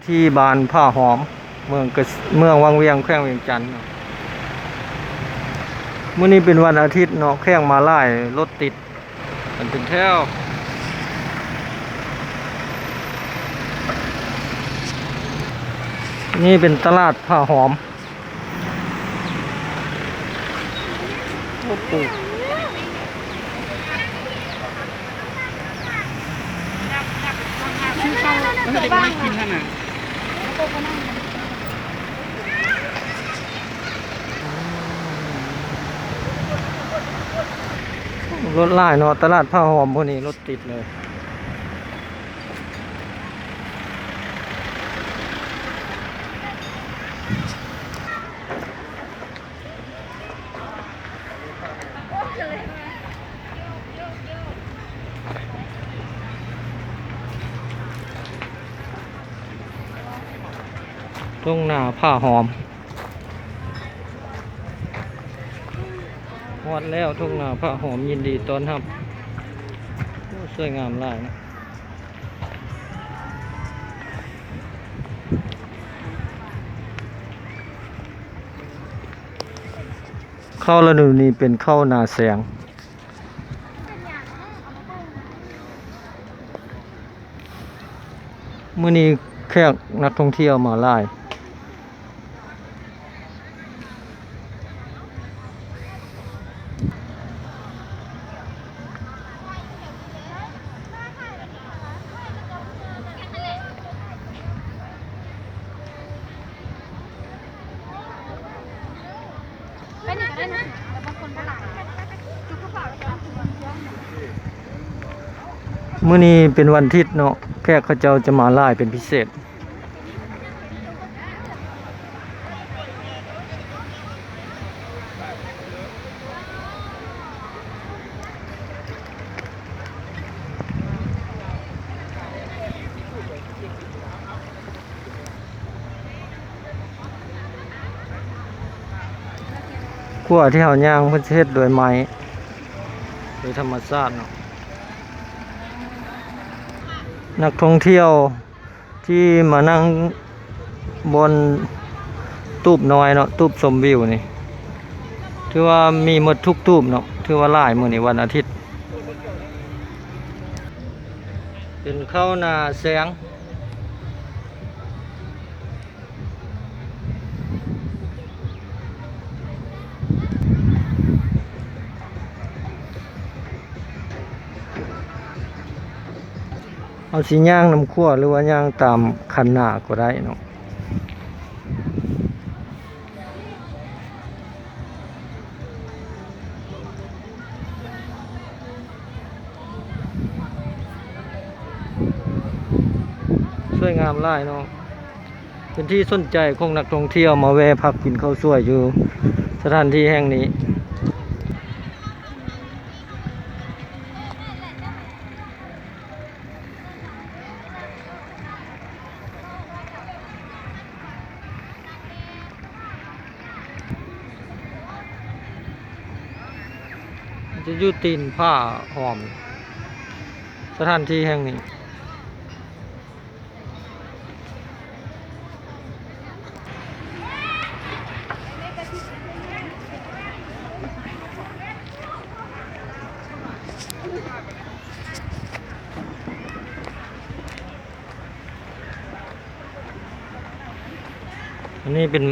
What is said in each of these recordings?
ທີ່ບ້ານຜາຫອມ ເມືອງກະ ເມືອງວັງວຽງ ແຂວງວຽງຈັນເນາະ. ມື້ນີ້ເປັນວັນອາທິດເນາະ ແຂກມາຫຼາຍ ລົດຕິດກັນເປັນແຖວ. ນີ້ເປັນຕະຫຼາດຜາຫອມ. ໂອ້ໂຫ ຊື້ເຂົ້າ ເອີ ເດັກນ້ອຍກິນຫັ້ນນະ. ລົດຫຼາຍເນາະ ຕະຫຼາດຜາຫອມມື້ນີ້ລົດຕິດເລີຍ. ທົ່ງນາຜາຫອມ ຮອດແລ້ວ ທົ່ງນາຜາຫອມ ຍິນດີຕ້ອນຮັບ. ໂອ້ ສວຍງາມຫຼາຍນະ. ເຂົ້າລະດູນີ້ເປັນເຂົ້ານາແຊງ. ມື້ນີ້ແຂກນັກທ່ອງທ່ຽວມາຫຼາຍ. ມື້ນີ້ເປັນວັນທິດເນາະ ແຂກເຂົາເຈົ້າຈະມາຫຼາຍເປັນພິເສດ. ຂົວທີ່ເຮົາຍ່າງ ເພິ່ນຊິເຮັດໂດຍໄມ້ ໂດຍທຳມະຊາດເນາະ. ນັກທ່ອງທ່ຽວທີ່ມານັ່ງບ່ອນຕູບນ້ອຍເນາະ ຕູບຊົມວິວນີ້ ຖືວ່າມີໝົດທຸກຕູບເນາະ ຖືວ່າຫຼາຍ. ມື້ນີ້ວັນອາທິດ ເປັນເຂົ້ານາແຊງ. ເຮົາຊິຍ່າງນຳຂົວ ຫຼືວ່າຍ່າງຕາມຄັນນາກໍໄດ້ເນາະ. ສວຍງາມຫຼາຍເນາະ ເປັນທີ່ສົນໃຈຂອງນັກທ່ອງທ່ຽວມາແວ່ພັກກິນເຂົ້າສວຍຢູ່ສະຖານທີ່ແຫ່ງນີ້. ຈະຢູ່ຕີນຜາຫອມ ສະຖານທີ່ແຫ່ງນີ້. ອັນນີ້ເປັນ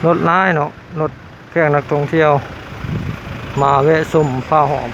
ລົດຫຼາຍເນາະ ລົດແຂກນັກທ່ອງທ່ຽວມາແວະຊົມຜາຫອມ.